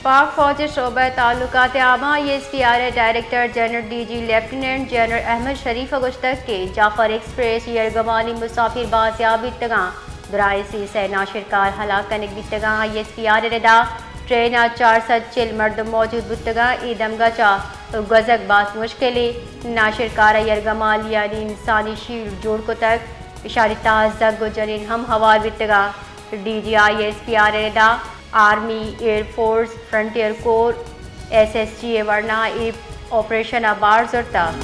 پاک فوج ءِ شعبہ تعلقات عامہ، آئی ایس پی آر ءِ director general D G lieutenant general Ahmed Sharif ءَ گوشتگ کہ جعفر ایکسپریس یرغمالی مسافر بازیاب بیتگاں، درائیں سی سئے ناشرکار ہلاک کنگ بیتگاں۔ آئی ایس پی آر ءِ ردا ٹرین ءَ چار سد چل مردم موجود بوتگاں۔ اے دمگا چہ گوزگ باز مشکل اِنت۔ ناشرکار ءَ یرغمالیانی انسانی شیلڈ جوڑ کتگ، اشانی تہا زھگ ءُ جنین ہم ہوار بیتگاں۔ D G I S P R ءِ ردا army, air force, frontier corps, S S G ءِ ورناہاں اے آپریشن ءَ بار زرتگ۔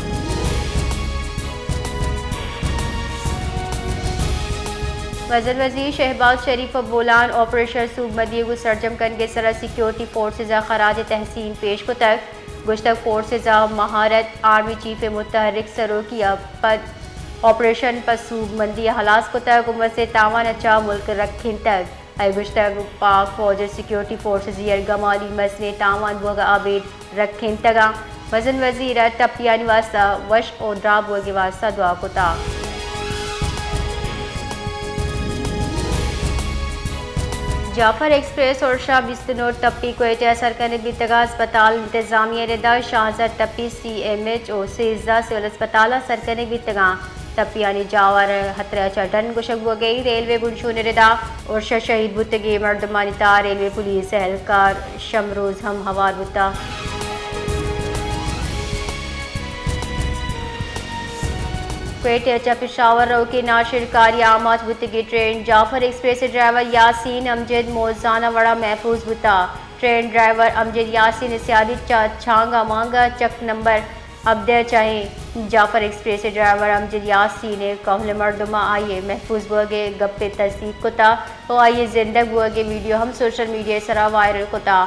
مزن وزیر شہباز شریف ءَ بولان آپریشن سوبمندی ءَ گوں سرجم کنگ ءِ سرا سیکیورٹی فورسز ءَ خراج تحسین پیش کتگ۔ گوشتگ، فورسز ءِ مہارت، آرمی چیف ءِ متحرک سروکی ءَ پد آپریشن پہ سوبمندی ءَ ہلاس کتگ ءُ مزنیں تاوان ءَ چہ ملک رکھینتگ۔ آئی ءَ گوشتگ، پاک فوج ءِ سیکیورٹی فورسز یرغمالی مزنیں تاوان بوگ ءَ ابید رکھینتگ اَنت۔ مزن وزیر ءَ ٹپیانی واستہ وش ءُ دراہ بوگ ءِ واستہ دعا کتگ۔ جعفر ایکسپریس ارشا بیست ءُ نو ٹپی کوئٹہ ءَ سر کنگ بیتگ اَنت۔ ہسپتال انتظامیہ ءِ ردا شاہ زر ٹپی سی ایم ایچ ءُ سیزدہ سول ہسپتال ءَ سر کنگ بیتگ اَنت۔ ٹپیانی جاور ءِ ہترہ ءَ چہ ڈن گوشگ بوگ ءَ اِنت۔ ریلوے بنشون ءِ ردا ارشا شہید بوتگیں مردمانی تہا ریلوے پولیس ءِ اہلکار شمروز ہم ہوار بوتگ۔ کوئٹہ ءَ چہ پشاور روکیں ناشرکاری ءَ آماچ بوتگیں ٹرین جعفر ایکسپریس ءِ ڈرائیور یاسین امجد موزانہ ءِ وڑا محفوظ بوتگ۔ ٹرین ڈرائیور امجد یاسین ءِ سیادی چہ چانگا مانگا چک نمبر ہبدہ ءَ چہ اِنت۔ جعفر ایکسپریس ءِ ڈرائیور امجد یاسین ءِ کہول مردماں آئی ءِ محفوظ بوگ ءِ گپ ءِ تصدیق کتگ ءُ آئی ءِ زندگ بوگ ءِ ویڈیو ہم سوشل میڈیا ءِ سرا وائرل کتگ۔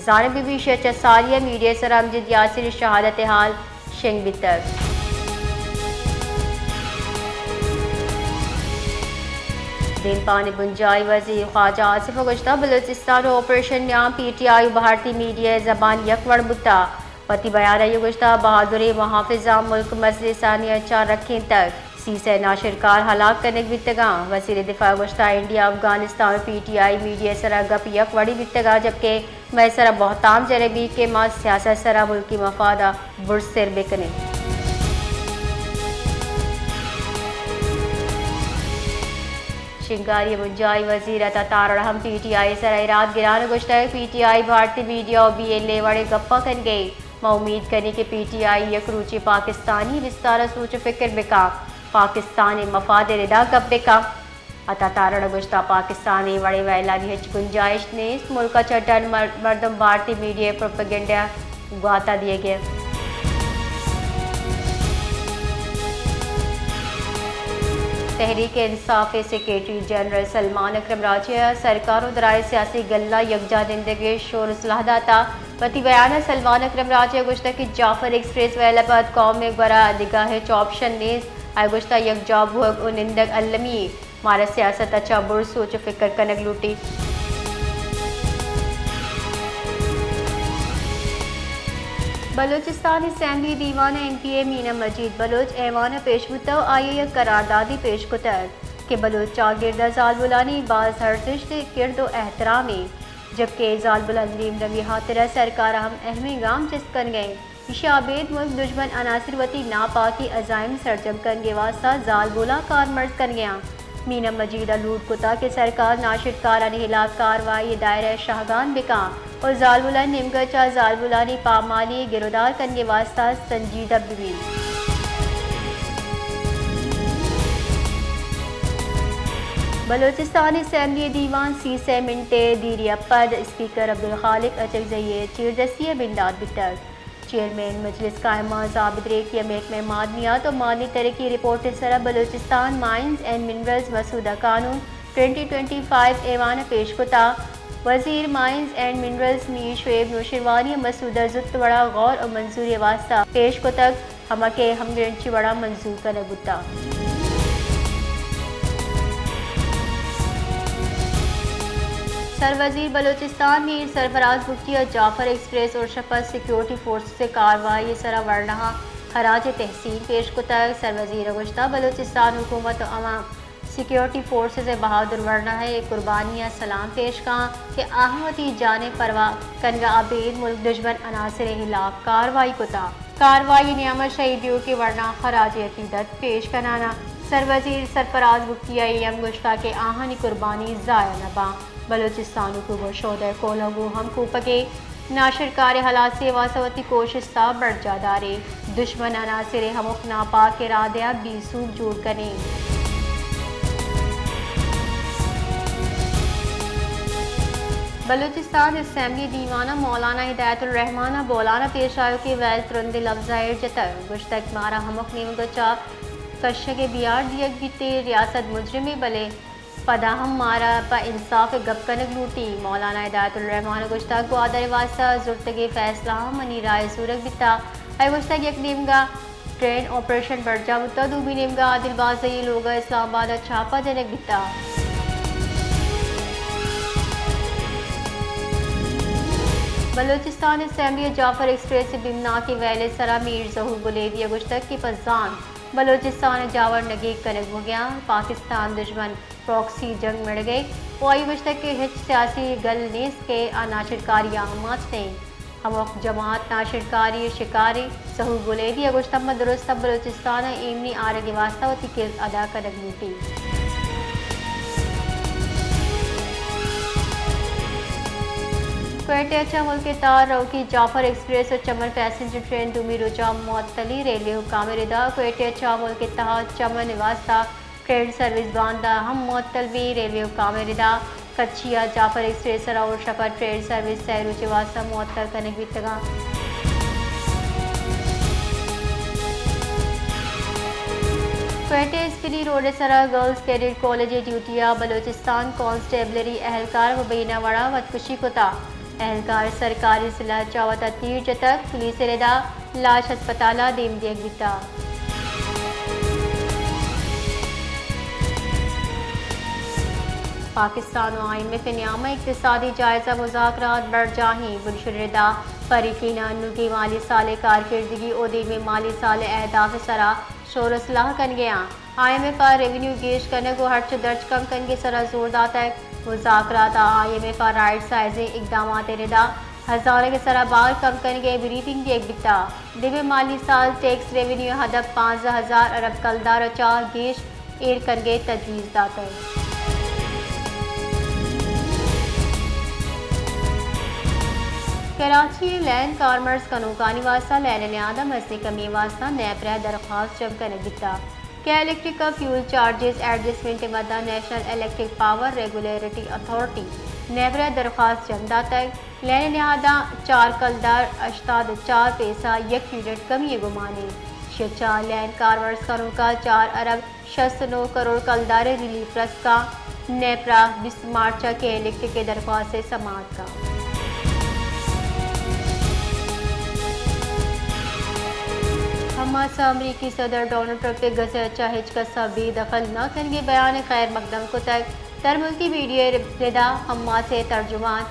زانگ بہ بیت، ایشی ءَ چہ ساری ءَ میڈیا ءِ سرا امجد یاسین ءِ شہادت ءِ حال شنگ بیتگ۔ دیمپان ءِ بنجاہی وزیر خواجہ آصف ءَ گوشتگ، بلوچستان ءِ آپریشن ءِ نیام پی ٹی آئی ءُ بھارتی میڈیا ءِ زبان یک وڑ بوتگ۔ وتی بیان ءَ آئی ءَ گوشتگ، بہادریں محافظاں ملک مزنیں ساہتے ءَ چہ رکھینتگ، سی سئے ناشرکار ہلاک کنگ بیتگ اَنت۔ وزیر دفاع ءَ گوشتگ، انڈیا، افغانستان ءُ پی ٹی آئی میڈیا ءِ سرا گپ یک وڑیں بیتگ اَنت، جبکہ مئے سرا بہتام جنگ بیت کہ ما سیاست ءِ سرا ملکی مفاد ءَ برز سر بہ کنیں۔ شنگاری ءِ بنجاہی وزیر عطا تارڑ ہم پی ٹی آئی ءِ سرا ایراد گران ءُ گوشتگ، پی ٹی آئی بھارتی میڈیا ءُ بی ایل اے ءِ وڑیں گپاں کنگ ءَ اِنت۔ ما امیت کنیں کہ پی ٹی آئی یک روچے پاکستانی بستار ءَ سوچ ءُ فکر بہ کنت، پاکستان ءِ مفاد ءِ ردا گپ بہ کنت۔ عطا تارڑ ءَ گوشتگ، پاکستان ءِ اے وڑیں ویلانی ہچ گنجائش نیست، ملک ءَ چہ ڈن مر-، مردم بھارتی میڈیا ءِ پروپیگنڈا ءَ گوات ءَ دیگ ءَ اَنت۔ تحریک انصاف ءِ سیکرٹری جنرل سلمان اکرم راجہ ءَ سرکار ءُ درائیں سیاسی گل ءَ یکجاہ نندگ ءِ شور ءُ صلاح داتگ۔ وتی بیان ءَ سلمان اکرم راجہ ءَ گوشتگ کہ جعفر ایکسپریس ویل ءَ پد قوم ءِ گورا دگہ ہچ آپشن نیست۔ آئی ءَ گوشتگ، یکجاہ بوگ ءُ نندگ المی اِنت۔ مارا سیاست ءَ چہ برز سوچ ءُ فکر کنگ لوٹیت۔ بلوچستان اسمبلی دیوان ءَ ایم پی اے مینا مجید بلوچ ایوان ءَ پیش بوتگ ءُ آئی ءَ یک قراردادے پیش کتگ کہ بلوچ چاگرد ءَ زالبولانی باز ارزشت ءِ کرد ءُ احترامے، جبکہ زالبولانی دیمروی ءِ ہاترا سرکار ءَ ہم اہمیں گام چست کنگ ءَ اِنت۔ ایشی ءَ ابید ملک دژمن عناصر وتی ناپاکیں عزائم سرجم کنگ ءِ واستہ زالبولاں کارمرز کنگ ءَ اَنت۔ مینا مجید ءَ لوٹ کتگ کہ سرکار ناشرکارانی ہلاپ کاروائی ءِ دائرہ ءَ شاہگان بہ کنت ءُ زالبولانی نیمگ ءَ چہ زالبولانی پامالی ءِ گرودار کنگ ءِ واستہ سنجیدہ بہ بیت۔ بلوچستان اسمبلی دیوان سی سئے منٹ ءِ دیری ءَ پد اسپیکر عبدالخالق اچکزئی ءِ چیردستی ءَ بندات بیتگ۔ چیئرمین مجلس قائمہ زاہد ریکی ءَ محکمہ معدنیات ءُ معدنی ترقی رپورٹ ءِ سرا بلوچستان مائنز اینڈ منرلز مسودہ قانون ٹوئنٹی ٹوئنٹی فائیو ایوان ءَ پیش کتگ۔ وزیر مائنز اینڈ منرلز میر شعیب نوشیروانی ءَ مسودہ زوت وڑا غور ءُ منظوری ءِ واستہ پیش کتگ۔ ہما کہ ہمگرنچی وڑا منظور کنگ بوتگ۔ سروزیر بلوچستان میر سرفراز بگٹی ءَ جعفر ایکسپریس ارشا پد سیکورٹی فورسز ءِ کاروائی ءِ سرا ورناہاں خراج تحسین پیش کتگ۔ سروزیر ءَ گوشتگ، بلوچستان حکومت ءُ عوام سیکیورٹی فورسز ءِ بہادر ورنا ءَ اے قربانی ءَ سلام پیش کاں کہ آہاں وتی جان ءِ پرواہ کنگ ءَ ابید ملک دژمن عناصر ءِ ہلاپ کاروائی کتا۔ کاروائی ءِ نیام ءَ شہید دیوک ءِ ورنا ءَ خراج عقیدت پیش کنان ءَ سروزیر سرفراز بگٹی ءَ اے ہم گوشتا کہ آہانی قربانی ضائع نہ باں۔ بلوچستان حکومت شہدائے کوہ ءَ گوں ہم کوپگیں ناشرکار ءِ ہلاسی ءِ واستہ وتی کوشست ءَ برجاہ داریں۔ دشمن عناصر ءِ ہمک ناپاک ارادہ ءَ بے سوب جوڑ کنیں۔ بلوچستان اسمبلی دیوان ءَ مولانا ہدایت الرحمان ءَ بولان ءَ پیش آیوکیں ویل ترندیں لبز ءَ ایر جتگ، گوشتگ، مارا ہمک نیمگ ءَ چہ کشگ ءِ بیہار دیگ بیت، ریاست مجرمے، بلے پدا ہم مارا پہ انصاف ءِ گپ کنگ لوٹی۔ مولانا ہدایت الرحمان ءَ گوشتگ، گوادر ءِ واستہ زرتگیں فیصلہ ہم منی راہ ءِ زورگ بیتگ۔ آئی ءَ گوشتگ، یک نیمگ ءَ ٹرین آپریشن برجاہ بوتگ، دومی نیمگ ءَ عادل بازئی ءِ لوگ ءَ اسلام آباد ءَ چھاپہ جنگ بیتگ۔ بلوچستان اسمبلی ءَ جعفر ایکسپریس ءِ بیمناکیں ویل ءِ سرا میر ظہور بلیدی ءَ گوشتگ کہ پہ زانت بلوچستان ءِ جاور نگیگ کنگ بوگیاں، پاکستان دژمن پراکسی جنگ مڑگئے و آئی ءَ گوشتگ کہ ہچ سیاسی گل نیست کہ آ ناشرکاری ءَ آماچ نہ انت۔ ہمک جماعت ناشرکاری ءِ شکاریں۔ ظہور بلیدی ءَ گوشتگ، ما درستاں بلوچستان ءِ ایمنی آرگ ءِ واستہ وتی کرد ادا کنگ لوٹیں۔ کوئٹہ ءَ چہ ملک ءِ تہا روکی جعفر ایکسپریس ءُ چمن پیسنجر ٹرین دومی روچ ءَ معطلی، ریلوے حکام ءِ ردا کوئٹہ ءَ چہ ملک ءِ تہا چمن ءِ واستہ ٹرین سروس باندا ہم معطل بی۔ ریلوے حکام ءِ ردا کچھی ءَ جعفر ایکسپریس ءِ راہول سفر ٹرین سروس سئے روچ ءِ واستہ معطل کنگ بیتگاں۔ کوئٹہ اسپنی روڈ ءِ سرا گرلز کیڈٹ کالج ءِ ڈیوٹی ءَ بلوچستان کانسٹیبلری اہلکار ءَ مبینہ وڑا وتکشی کتا۔ اہلکار سرکاری سلاہ چہ وتا تیر جتگ، پولیس ءِ ردا لاش ہسپتال ءَ دیم دیگ بیتگ۔ پاکستان ءُ آئی ایم ایف ءِ نیام ءَ اقتصادی جائزہ مذاکرات برجاہیں، بنشل ءِ ردا فریقین ءَ انوگیں مالی سال ءِ کارکردگی ءُ دیمیں مالی سال ءِ اہداف ءِ سرا شور ءُ سلاہ کنگ ءَ آں۔ آئی ایم ایف ءَ ریونیو گیش کنگ ءُ ہرچ ءُ درچ کم کنگ ءِ سرا زور داتگ۔ مذاکرات ءَ آئی ایم ایف ءَ رائٹ سائزنگ اقدامات ءِ ردا ہزانگ ءِ سرا بار کم کنگ ءِ بریفنگ دیگ بیتگ۔ دیمیں مالی سال ٹیکس ریونیو ءِ ہدف پانزدہ ہزار ارب کلدار ءَ چہ گیش ایر کنگ ءِ تجویز داتگ۔ کراچی ءِ لین کارمرز کنوکانی واستہ لین ءِ نہاد ءَ مزنیں کمی ءِ واستہ نیپرا ءَ درخواست جم کنگ بیتگ کہ الیکٹرک ءُ فیول چارجز ایڈجسٹمنٹ ءِ مد ءَ national electric power regulatory authority, NEPRA, ءَ درخواست جم داتگ۔ لین ءِ نہاداں چار کلدار ہشتاد ءُ چار پیسہ یک یونٹ کمی ءِ گمان انت۔ ایشی ءَ چہ لین کارمرز کنوکاں چار ارب شست ءُ نو کروڑ کلدار ءِ ریلیف رسکاں۔ نیپرا بیست مارچ ءَ کیل الیکٹرک ءِ درخواست ءِ سماعت کنت۔ حماس ءَ امریکی صدر ڈونلڈ ٹرمپ ءِ گزہ ءَ چہ ہچ کس ءَ بے دخل نہ کنگ ءِ بیان ءِ خیر مقدم کتگ۔ درملکی میڈیا ءِ ردا حماس ءِ ترجمان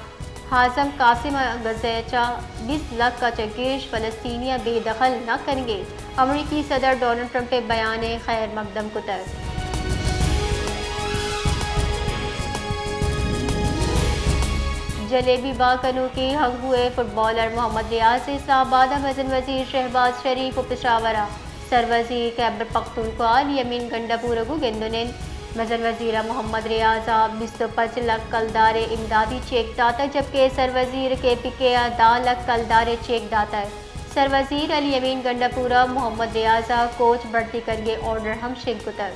حازم قاسم ءَ گزہ ءَ چہ بیست لکھ ءَ چہ گیش فلسطینی ءَ بے دخل نہ کنگ ءِ امریکی صدر ڈونلڈ ٹرمپ ءِ بیان ءِ خیر مقدم کتگ۔ جلیبی بہا کنوکیں ہنگو ءِ فٹبالر محمد ریاض ءِ اسلام آباد ءَ مزن وزیر شہباز شریف ءُ پشاور ءَ سروزیر خیبر پختونخوا الیمین گنڈاپور ءَ گوں گند ءُ نند۔ مزن وزیر ءَ محمد ریاض ءَ بیست ءُ پنچ لکھ کلدار ءِ امدادی چیک داتگ، جبکہ سروزیر کے پی کے ءَ دہ لکھ کلدار ءِ چیک داتگ۔ سروزیر الیمین گنڈاپور ءَ محمد ریاض ءَ کوچ بھرتی کنگ ءِ آرڈر ہم شنگ کتگ۔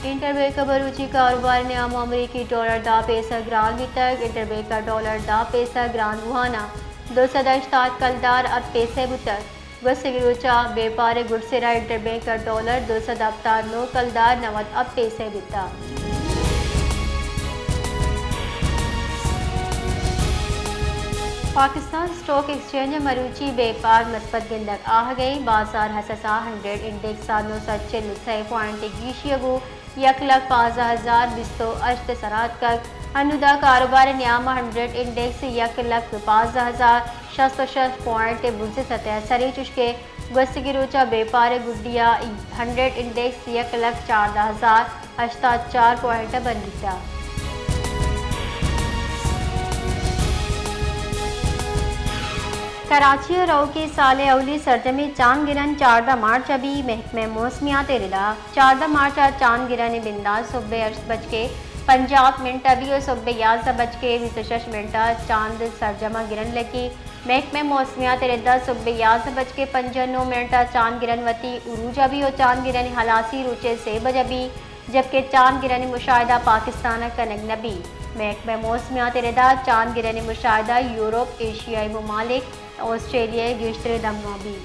انٹربینک ءَ مروچی کاروبار ءِ نیام ءَ امریکی ڈالر دہ پیسہ گران بیتگ۔ انٹربینک ءَ ڈالر دہ پیسہ گران بوہان ءَ دو سد ءُ ہشتاد کلدار ہپت پیسہ بوتگ۔ گوستگیں روچ ءَ بیپار ءِ گڈ سر ءَ انٹربینک ءَ ڈالر دو سد ہپتاد نو کلدار نود ہپت پیسہ بیتگ۔ پاکستان اسٹاک ایکسچینج ءَ مروچی بیپار مثبت گندگ آہگ ءَ، بازار حساس ءَ ہنڈریڈ انڈیکس ءَ نو سد چل ءُ سئے پوائنٹ ءِ گیشی ءَ گوں یک لکھ پانزدہ ہزار بیست ءُ ہشت ءِ سرا اتکگ۔ انودا کاروبار ءِ نیام ءَ ہنڈریڈ انڈیکس یک لکھ پانزدہ ہزار شست ءُ شش پوائنٹ ءِ بزیں سطح ءَ سر اِنت، چوشکہ گوستگیں روچ ء بیپار ء گڈی ء ہنڈریڈ انڈیکس یک لکھ چاردہ ہزار ہشتاد چار پوائنٹ ء بند بیتگ۔ کراچی ء روکیں سال ء اولی سرجمیں چاند گرن چاردہ مارچ ء بی، محکمہ موسمیات ء ردا۔ چاردہ مارچ ء چاند گرن ء بندات صبح ہشت بجکے پنجاہ منٹ ء بی و صبح یازدہ بجکے بیست و شش منٹ ء چاند سرجم ء گرن لگی۔ محکمہ موسمیات ء ردا صبح یازدہ بجکے پنجاہ نو منٹ ء چاند گرن وتی عروج ء بی و چاند گرن ہلاسی روچ ء سے بج ء بی، جبکہ چاند گرن مشاہدہ پاکستان ء کنگ نہ بی۔ محکمہ موسمیات ء ردا چاند گرن مشاہدہ یورپ، ایشیائی ممالک، آسٹریلیا ء گیشتریں دمگاں بی۔